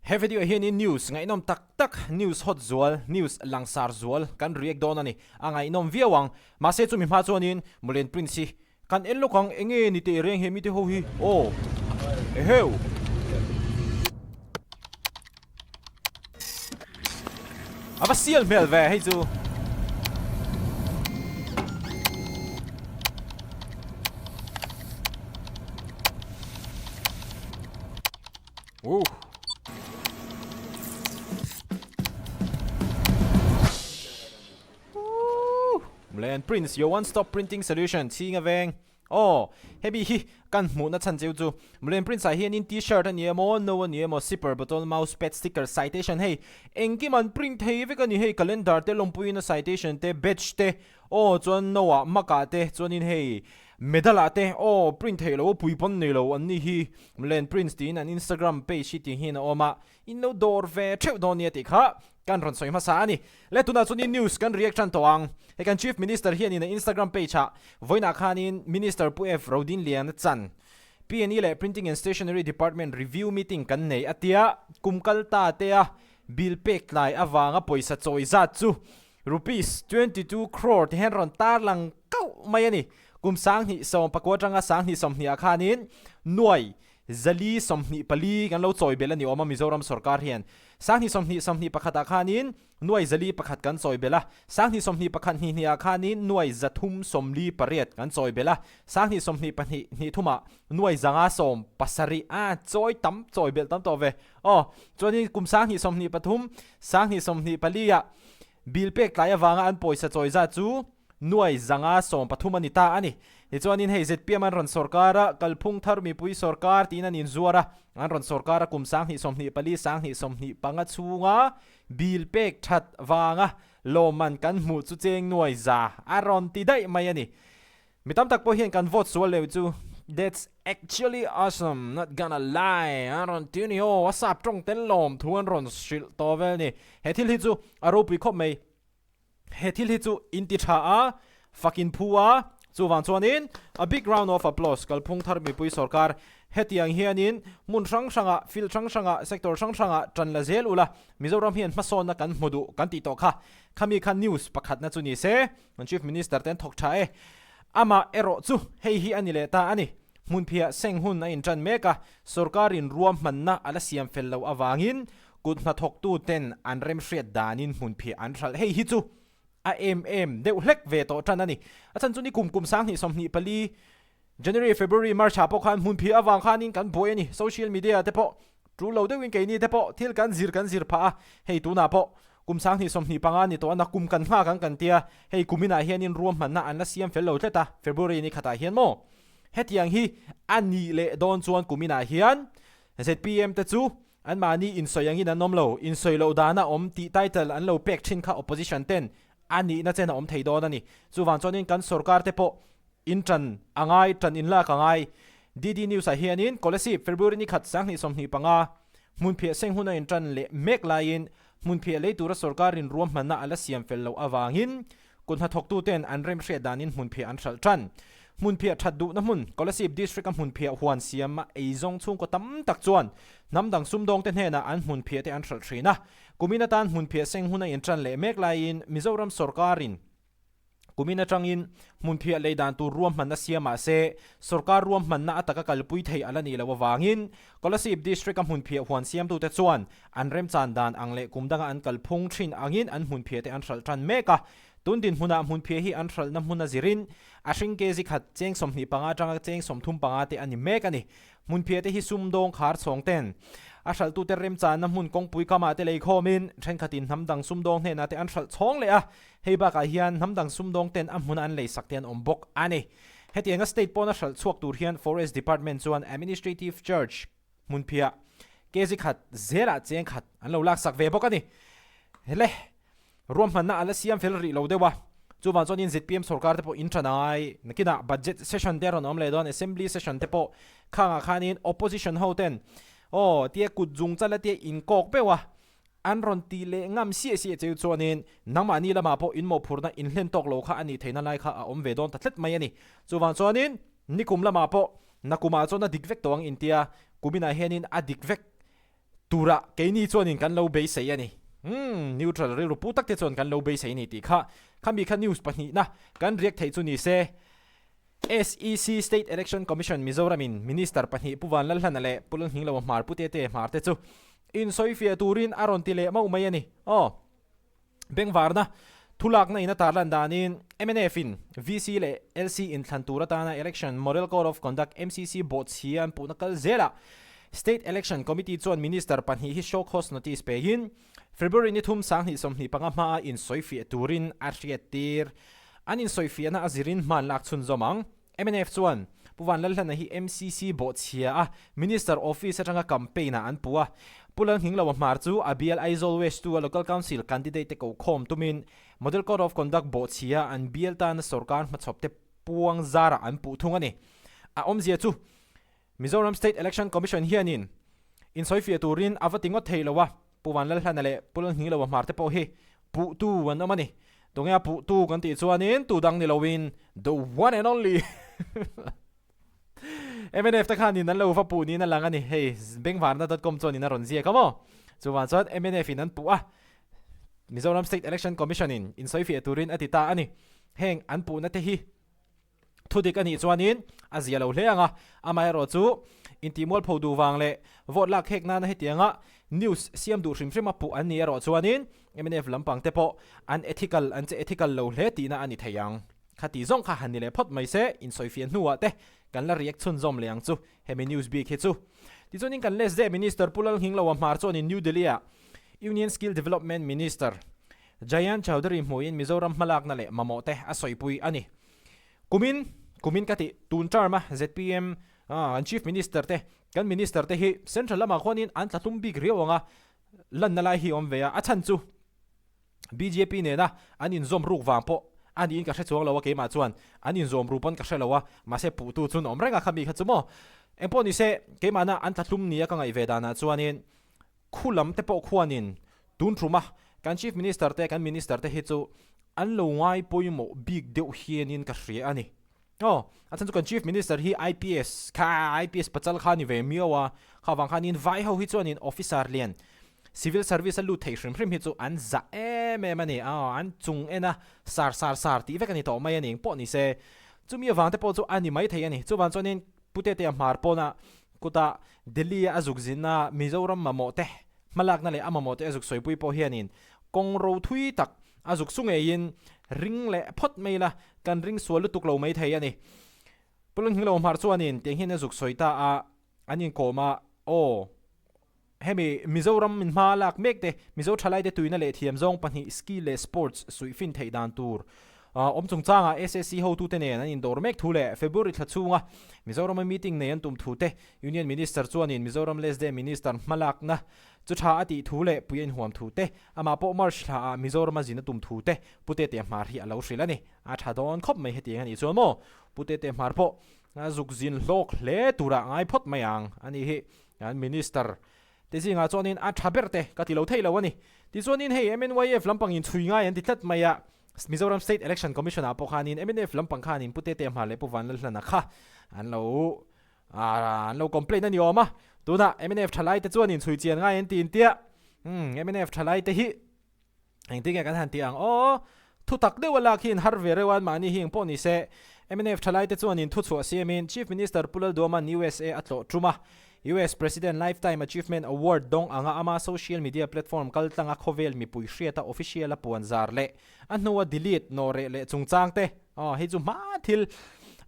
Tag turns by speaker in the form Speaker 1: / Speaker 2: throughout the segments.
Speaker 1: He video ah hianin news ngaihnawm tak tak, news hot zual, news langsar zual kan react dawn a ni. A ngaihnawm viau ang. Mahse chumi hma chuanin Mulen Prince hi kan en lawk ang, enge ni teh reng he mite ho hi aw eheu. A va sial hmel ve hei chu. Woo. Mlen Prince, your one stop printing solution, chhinga veng. Aw, hemi hi kan hmuhna chhan cheu chu Mlen Prince ah hianin t-shirt a ni emaw, no a ni emaw, zipper, bottle, mouse pad, sticker, citation hei engkim an print thei vek a ni hei calendar te lawmpuiin a citation te, badge te, aw chuan no ah mug ah te chuanin hei medal ah te aw print theih loh a pui pawn nei lo an ni hi Mlen Prince tiin an Instagram page hi tih hian a awm a, in lo dawr ve theuh dawn nia tih kha kan rawn sawi hmasa a ni. Le tunah chuanin news kan react tan tawh ang. Hei kan Chief Minister hianin a Instagram page ah vawiinah khanin Minister Pu F Rodinlian a chan PNE leh Printing and Stationery Department review meeting kan nei a tia kum kal ta te a bill pek tlai avanga pawisa chawi zat chu Rupees 22 crore ti hian rawn tarlang kauh mai a ni. Kum 2019 atanga 2020 ah khanin nuai 424 kan lo chawi belh a ni awm a Mizoram sorkar hian. 2020 21 ah khanin nuai 401 kan chawi belh a, 2021 hnih ah khanin nuai 348 kan chawi belh a, 2022 hnih ah nuai 570 a chawi tam chawi belh tam tawh ve. Aw, chuanin kum 2023 2024 ah bill pek tlai avanga an pawisa chawi zat chu Nuai 513 a ni ta a ni. Tichuanin hei zpm an rawn sawrkar a, kalphung thar mipui sawrkar tiin an inzuar a, an rawn sawrkar a kum 2024, 2025 chhunga bill pek that vanga lawmman kan hmuh chu cheng nuai za a rawn ti daih mai a ni. Mi tam tak pawh hian kan vote sual leh chu That's actually awesome, not gonna lie an rawn ti a ni aw, a sap tawng tel lawm thu an rawn hrilh tawh vel a ni. He thil hi chu a ropui khawp mai. He thil hi chu in ti tha a, fak in phu a, chuvang chuanin a big round of applause kalphung thar mipui sorkar hetiang hianin hmun hrang hrangah, field hrang hrangah, sector hrang hrangah tan la zel ula, Mizoram hian hmasawnna kan hmu duh kan tih tawh kha. Khami kha news pakhatna chu ni se, kan Chief Minister te an thawk tha e. Amah erawh chu hei hi a ni leh ta a ni. Hmunphiah seng hun a intan mek a, sorkarin ruahmanna a la siam fel loh avangin kut hnathawktu ten an remhriat danin hmunphiah an hralh. Hei hi chu a em em deuh hlek ve tawh tan a ni. A chhan chu ni kum kum 2024 January, February, March ah pawh khan hmunphiah avang khanin kan buai a ni. Social media te pawh tul lo deuhin keini te pawh thil kan zir kan zir phah a, hei tunah pawh kum 2025 ni tawh a, nakum kan nghak ang kan tia, hei kuminah hianin ruahmanna an la siam fel lo tlat a, February ni khatah hian maw? Hetiang hi a nih leh dawn chuan kuminah hian zpm te chu anmahni insawi angin an awm lo, insawi loh dana awm tih title an lo pek thin kha opposition ten a nihna chen a awm thei dawn a ni. Chuvang chuanin kan sorkar te pawh in tan a ngai, tan in lak a ngai. DD News ah hianin Kolasib February ni khat 2025 hmunphiah seng hun a intan leh mek laiin hmunphiah lei tura sorkarin ruahmanna a la siam fel loh avangin Kut hnathawktuten an remhriat danin hmunphiah an hralh tan. Hmunphiah that duhna hmun, Kolasib District-a hmunphiah huan siama eizawng chhungkaw tam tak chuan hnam dang sumdawngte hnenah an hmunphiah te an hralh thin a. Kumin atan hmunphiah seng hun a intan leh mek laiin Mizoram sawrkarin kumin atangin hmunphiah lei dan tur ruahmanna siam mah se sawrkar ruahmanna a taka kalpui thei a la nih loh avangin Kolasib District-a hmunphiah huan siamtute chuan An remchan dan ang leh kum danga an kalphung thin angin an hmunphiah te an hralh tan mek a. Tun dinhmunah hmunphiah hi an hralhna hmun a zirin a hring kg khat cheng 25 atanga cheng 35 te a ni mek a ni. Hmunphiah te hi sumdawng khar chhawng ten a hralhtute remchanna hmun kawngpui kamah te leikhawmin thenkhatin hnam dang sumdawng hnenah te an hralh chhawng leh a. Hei bakah hian hnam dang sumdawng ten a hmuna an leisak te an awm bawk a ni. Hetianga state pawna hralh chhuak tur hian Forest Department chuan Administrative Charge Hmunphiah kg khat zelah cheng khat an lo laksak ve bawk a ni. Hele, ruahmanna a la siam fel rih lo deuh a, chuvang chuanin zpm sorkar te pawh in than angai, nakinah budget session te a rawn awm leh dawn, assembly session te pawh khangah khanin opposition ho ten aw tia kut zung chala tia inkawk beuh a, an rawn ti leh ngam siah siah cheu chuanin nangmahni lamah pawh inmawhphurhna inhlen tawk lo kha a nih theihna lai kha a awm ve dawn ta tlat mai a ni. Chuvang chuanin nikum lamah pawh nakumah chuan a dik vek tawh ang intia kuminah hianin a dik vek. Turah keini chuanin kan lo beisei a ni. Umm, neutral rilru pu tak te chuan kan lo beisei a ni tih kha khami kha news pahnihna kan riak theih chu ni se. SEC, State Election Commission, Mizoramin Minister pahnih Pu Vanlalhlana leh Pu Lalhngingloa Hmar Pu Tete Hmar te chu insawifiah turin a rawn ti leh mauh mai a ni. Aw. Bengvarna thulakna in a tarlan danin mnf in VC leh LC inthlan tur atana Election Model Code of Conduct, MCC, bawhchhia an puhna kal zelah State Election Committee chuan Minister pahnih hi show cause notice pein February ni thum 2025 hmaa insawifiah turin a hriattir. An insawifiahna a zirin hman lak chhunzawm ang. Mnf chuan Pu Vanlalhlana hi MCC bawhchhia a Minister office atanga campaign ah an pu a. Pu Lalnghingloa Hmar chu a bial Aizawl West 2 a Local Council candidate te kokhawm tumin Model Code of Conduct bawhchhia an bial tana sorkar hmachhawp te puang zarah an puh thung a ni. A awmzia chu Mizoram State Election Commission hianin insawifiah turin a va ti ngawt thei lo a, Pu Vanlalhlana leh Pu Lalnghingloa Hmar te pawh hi puhtu an awm a ni. Tunge a puhtu kan tih chuanin tu dang ni loin the one and only mnf te khanin an lo va puh niin a lang a ni. Hei bengvarna dot com chuanin a rawn ziak a maw? Chuvang chuan mnf in an puh a, Mizoram State Election Commission in insawifiah turin a ti ta a ni. Heng an puhna te hi Thudik a nih chuanin a zia lo hle ang a, amaherawh chu intihmualpho duh vang leh vote lak khek nana hetianga news siam duh hrim hrim a puh an ni erawh chuanin mnf lampang te pawh an ethical an che ethical lo hle tihna a ni thei ang. Khati zawng kha han ni leh phawt mai se, insawifiah hnuah te kan la react chhunzawm leh ang chu hemi news bik hi chu. Tichuanin kan LSD Minister Pu Lalnghingloa Hmar chuanin New Delhi-ah Union Skill Development Minister Jayant Chaudhary hmuhin Mizoram hmalakna leh mamawh te a sawipui a ni. Kumin, kumin ka tih, tun term a zpm kan Chief Minister te, kan Minister te hi Central lamah khuanin an tla hlum bik riau ang a, lanna lai hi awm ve a, a chhan chu bjp nena an inzawm ruk vang pawh a niin ka hre chuang lo a, keimah chuan an inzawm ru pawn ka hre lo a, mahse puhtu chun awm reng a khami kha chu maw. Engpawh nise keimahna an tla hlum nia ka ngaih ve danah chuanin Khu lam te pawh khuanin tun ṭuma kan Chief Minister te, kan Minister te hi chu an lo ngai pawimawh bik deuh hianin ka hria a ni. Aw, a chhan chu kan Chief Minister hi IPS kha, IPS pachal kha a ni ve miau a, kha vang khanin vai ho hi chuanin officer lian, civil service a lut thei hrim hrim hi chu an zah em em a ni. Aw, an chung en a, sar sar sar tih vek a ni tawh mai a ni, engpawh ni se. Chumi avang te pawh chu a ni maithei a ni. Chuvang chuanin Pu Tetea Hmar pawna kuta Delhi a zuk zinna Mizoram mamawh te hmalakna leh a mamawh te a zuk sawipui pawh hianin kawng ro thui tak a zuk su ngeiin ring leh phawt mai ila kan ring sual lutuk lo mai thei a ni. Pu Lunghinglo Hmar chuanin tiang hian a zuk sawi ta a, an inkawm a, Aw. Hemi Mizoram min hma lak mek te, Mizo thalaite tuina leh thiam zawng pahnih skill leh sports suih fin theih dan tur awm chungchangah SSC hotute nen an indawr mek thu leh February thla chhunga Mizorama meeting nei an tum thu te Union Minister chuanin Mizoram LESDE Minister hmalakna chu tha a tih thu leh pui a inhuam thu te, amah pawh March thla ah Mizorama zin a tum thu te Pu Tete Hmar hi a lo hrilh a ni. A tha dawn khawp mai hetiang a nih chuan maw Pu Tete Hmar pawh a zuk zin hlawk hle turah ngai phawt mai ang a nih hi. Kan Minister te zingah chuanin a tha ber te ka ti lo thei lo a ni. Tichuanin hei MNYF lampangin chhui ngai an ti tlat mai a, Mizoram State Election Commission ah pawh khanin mnf lampang khanin Pu Tete Hmar leh Pu Vanlalhlana kha an lo an lo complain a ni awm a. Tunah mnf thalai te chuanin chhui chian ngai an ti intia. Umm mnf thalai te hi Engtin nge kan han tih ang aw? Thu tak deuh a lak hi in har ve reuh a, mahni hi engpawh ni se. Mnf thalaite chuan in thuchhuah siamin Chief Minister Pu Lalduama'n USA a tlawh tum a, US President Lifetime Achievement Award dawng anga ama social media platform kaltlanga khawvel mipui hriata official a puan zar leh a hnua delete nawhreh leh chungchang te aw hei chu hma thil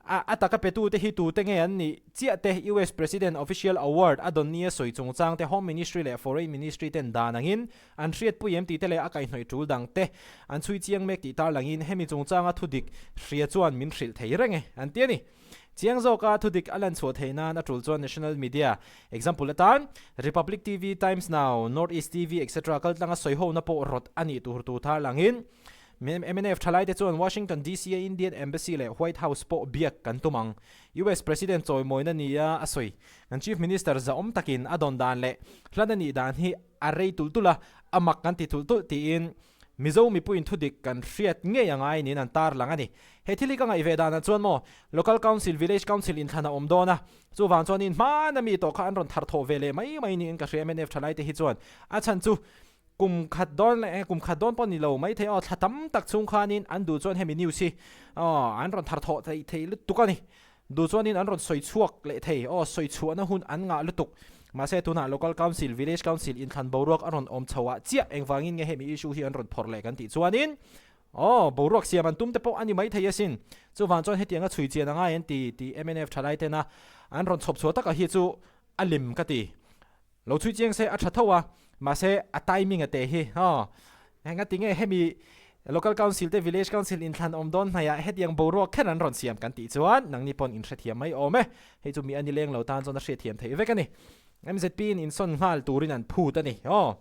Speaker 1: a a taka petute hi tute nge an nih chiah te US President Official Award a dawn nia sawi chungchang te Home Ministry leh Foreign Ministry ten dan angin An hriatpui em tih te leh a kaihhnawih tul dang te an chhui chiang mek tih tarlangin hemi chungchanga thudik hria chuan min hrilh thei reng e, an ti a ni. Chiang zawka thudik a lan chhuah theih nan a tul chuan national media, example atan, Republic TV, Times Now, North East TV etc kaltlanga sawihona pawh rawt a nih tur tu tarlangin mnf thalaite chuan Washington DC a Indian Embassy leh White House pawh biak kan tum ang. US President chawimawina nia a sawi. Kan Chief Minister zahawm takin a dawn dan leh hlan a nih dan hi a rei tulh tulh a, a mak kan ti tulh tulh tiin. Mizo mipuiin thudik kan hriat ngei a ngai niin an tarlang a ni. He thil hi ka ngaih ve danah chuan maw Local Council, Village Council inthlan a awm dawn a, chuvang chuanin hmana mi tawh kha an rawn thar thawh ve leh mai mai niin ka hria mnf thalaite hi chuan a chhan chu kum khat dawn leh kum khat dawn pawh ni lo maithei aw thla tam tak chhung khanin an duh chuan hemi news hi aw an rawn thar thawh theih thei lutuk a ni. Duh chuanin an rawn sawi chhuak leh thei aw sawi chhuahna hun an ngah lutuk. Mahse tunah Local Council, Village Council inthlan boruak a rawn awm chho ah chiah engvangin nge hemi issue hi an rawn phawrh leh kan tih chuanin aw boruak siam an tum te pawh a ni maithei asin. Chuvang chuan hetianga chhui chian a ngai an ti tih mnf thalai tena an rawn chhawp chhuah takah hi chu a lim ka ti. Lo chhui chiang se a tha tho a, mahse a timing a te hi aw. Enga tinge hemi Local Council te Village Council inthlan awm dawn hnaihah hetiang boruak kher an rawn siam kan tih chuan nangni pawn inhrethiam mai awm e. Hei chu mi a ni leng lo tan chuan a hriatthiam theih vek a ni. MZP in insawn nghal turin an phut a ni aw.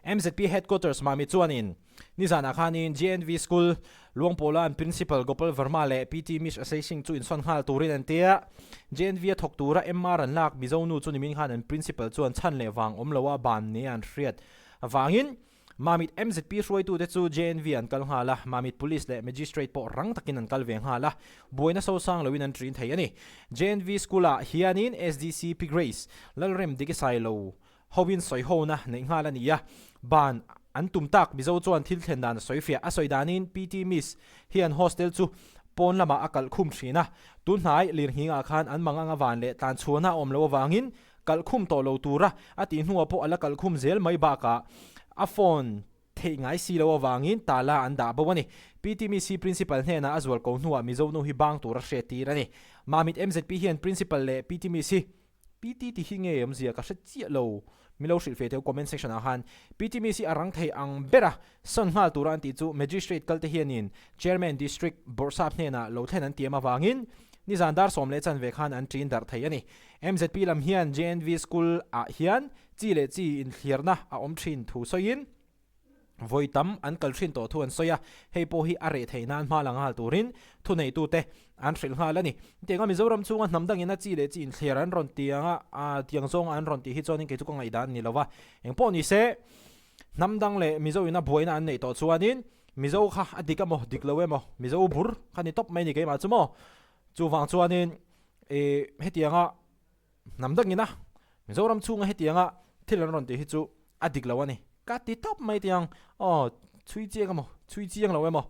Speaker 1: MZP Headquarters Mami chuanin nizanah khanin JNV School Luangpawla an Principal Gopal Verma leh PT Miss Asei Singh chu insawn nghal turin an ti a. JNV a thawk tura MR an lak Mizo nu chu nimin khan an Principal chuan chhan leh vang awm loa ban nia an hriat avangin Mamit MZP hruaitute chu JNV an kal nghal a, Mamit Police leh Magistrate pawh rang takin an kal ve nghal a, buaina sosang loin an ṭin thei a ni. JNV School-ah hianin SDC Pi Grace Lalrem Dikisailo Hoin sawihona neih nghal a ni a, ban an tum tak Mizo chuan thil thlen dan a sawi fiah. A sawi danin PT Miss hian hostel chu pawn lamah a kalh khum thin a, tun hnai lirnghingah khan an mang anga van leh tlan chhuahna a awm loh avangin kalh khum tawh lo tura a tih hnuah pawh a la kalh khum zel mai bakah a phone theih ngai si loh avangin tala an dah bo a ni. PT Miss hi Principal hnenah a zual ko hnuah Mizo nu hi bang tura hriattir a ni. Mamit MZP hian Principal leh PT Miss hi PT ti hi nge awmzia ka hre chiah lo, min lo hrilh ve teh u comment section ah khan. PT Miss hi a rang thei ang ber a, sawn nghal tura an tih chu Magistrate kal te hianin Chairman District Bawrhsap hnenah lo thlen an tiam avangin nizan dar 10 leh chanve khan an ṭin darh thei a ni. MZP lam hian JNV School ah hian chi leh chi inthliarna a awm ṭhin thu sawiin, Vawi tam an kal thin tawh thu an sawi a, hei pawh hi a reh theih nan hma la nghal turin thuneitute an hrilh nghal a ni. Tianga Mizoram chhunga hnam dangin a chi leh chi inthliar an rawn ti ang a, tiang zawnga an rawn tih hi chuanin kei chu ka ngaihdan a ni lo va. Engpawh ni se, hnam dang leh Mizo ina buaina an neih tawh chuanin Mizo kha a dik emaw dik lo emaw Mizo bur kha ni tawp mai ni keimah chu maw. Chuvang chuanin ih hetianga Hnam dangin a, Mizoram chhunga hetianga thil an rawn tih hi chu a dik lo a ni. Ka ti tawp mai tiang, aw chhui chiang emaw, chhui chiang lo emaw,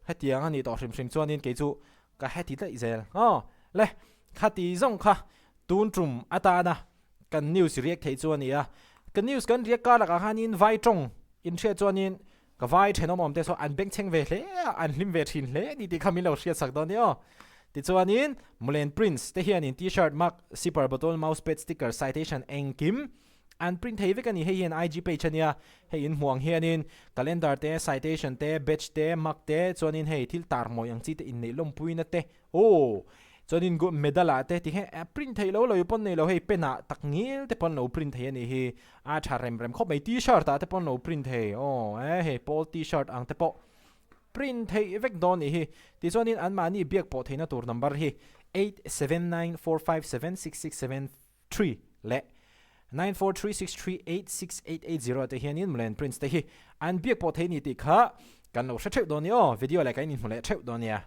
Speaker 1: hetiang a nih tawh hrim hrim chuanin kei chu ka heti daih zel. Aw le, khati zawng kha tun tum atana kan news riak theih chu a ni a. Ka news kan riak kar lakah khanin vai tawng inhriat chuanin Ka vai thenawm awm te saw an bengchheng ve hle a, an hlim ve thin hle ni tih kha min lo hriat sak dawn nia aw. Tichuanin Mulen Prince te hianin T-shirt, mug, sipper, bottle, mouse pad, sticker, citation engkim an print thei vek a ni. Hei hian IG page a nia, hei in hmuh ang hianin calendar te, citation te, badge te, mug te, chuanin hei thil tar mawi ang chi te inneih lawmpuina te, Aw! Chuanin gold medal ah te ti hian a print theih lo lo i pawn nei lo hei pen ah tak ngil te pawn lo print thei a nih hi a tha rem rem khawp mai t-shirt ah te pawn lo print thei aw e hei pawl t-shirt ang te pawh print theih vek dawn nih hi tichuanin anmahni biak pawh theihna tur number hi 8794576673 leh 9436386880 te hianin Mlen Prince te hi an biak pawh thei ni tih kha kan lo hre theuh dawn nia aw video leh kan inhmu leh theuh dawn nia.